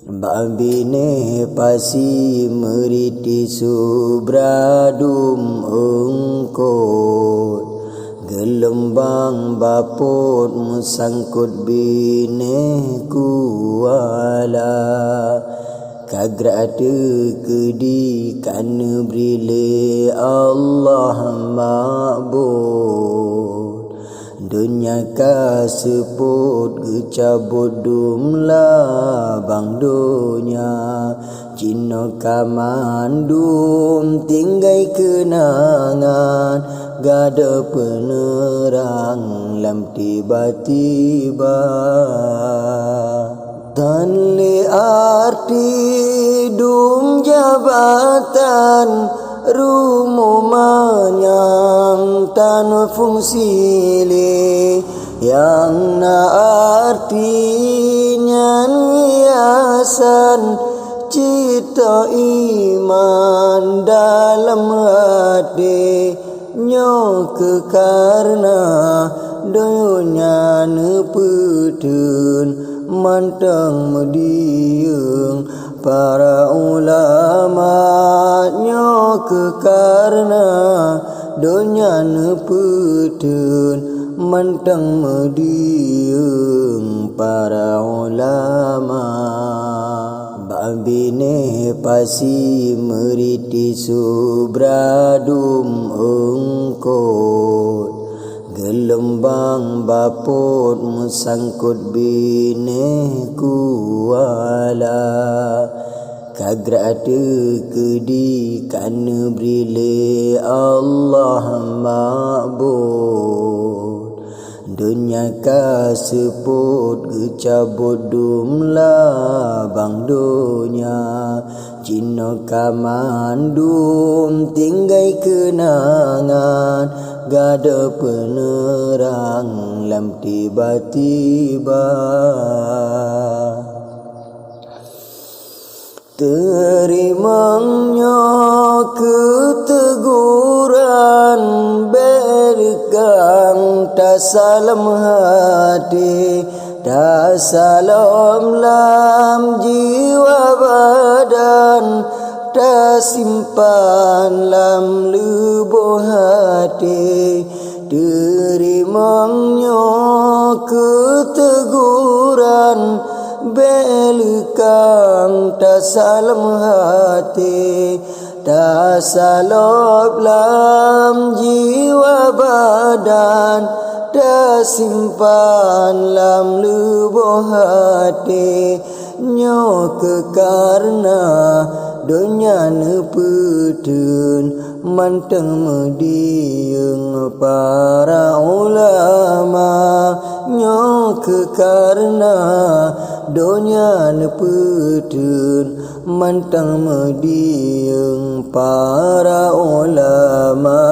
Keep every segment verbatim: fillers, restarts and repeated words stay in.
Bak binéh pasi meuri tisu bradum eungkôt, geulumbang bapôt meusangkot binéh kuala. Ka grate keudi ka neubri lé Allah mabôt. Donya ka seupôt geucabot dum labang donya. Jinoe ka mandum tinggai keunangan, gadôh peuneurang lam tiba-tiba. Tan lé arti dum jabatan, rumoh manyang tan fungsi lé, nyang na arti nyan hiasan cit iman dalam até. Nyoe keuh kareuna donya neupeuteun mantong meudieueng para ulama. Nyoe keuh kareuna donya neupeuteun mantong meudieueng para ulama. Bak binéh pasi meuri tisu bradum eungkôt, geulumbang bapôt meusangkot binéh kuala. Ka grate keudi ka neubri lé Allah mabôt. Donya ka seupôt geucabot dum labang donya. Jinoe ka mandum tinggai keunangan, gadôh peuneurang lam tiba-tiba. Teurimong nyoe keu teuguran, bék leukang tasalom até, tasalom lam jiwa badan, tasimpan lam leuboh até. Teurimong nyoe keu teuguran, bék leukang tasalom até, tasalom lam jiwa badan, tasimpan lam leuboh até. Nyoe keuh kareuna donya neupeuteun mantong meudieueng para ulama. Nyoe keuh kareuna donya neupeuteun mantong meudieueng para ulama.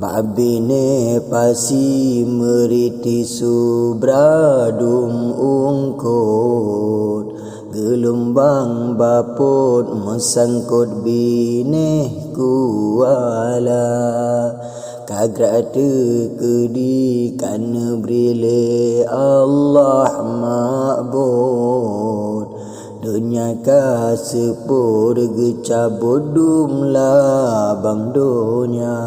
Bak binéh pasi meuri tisu bradum eungkôt, geulumbang bapôt meusangkot binéh kuala. Ka grate keudi ka neubri lé Allah mabôt. Donya ka seupôt geucabot dum labang donya.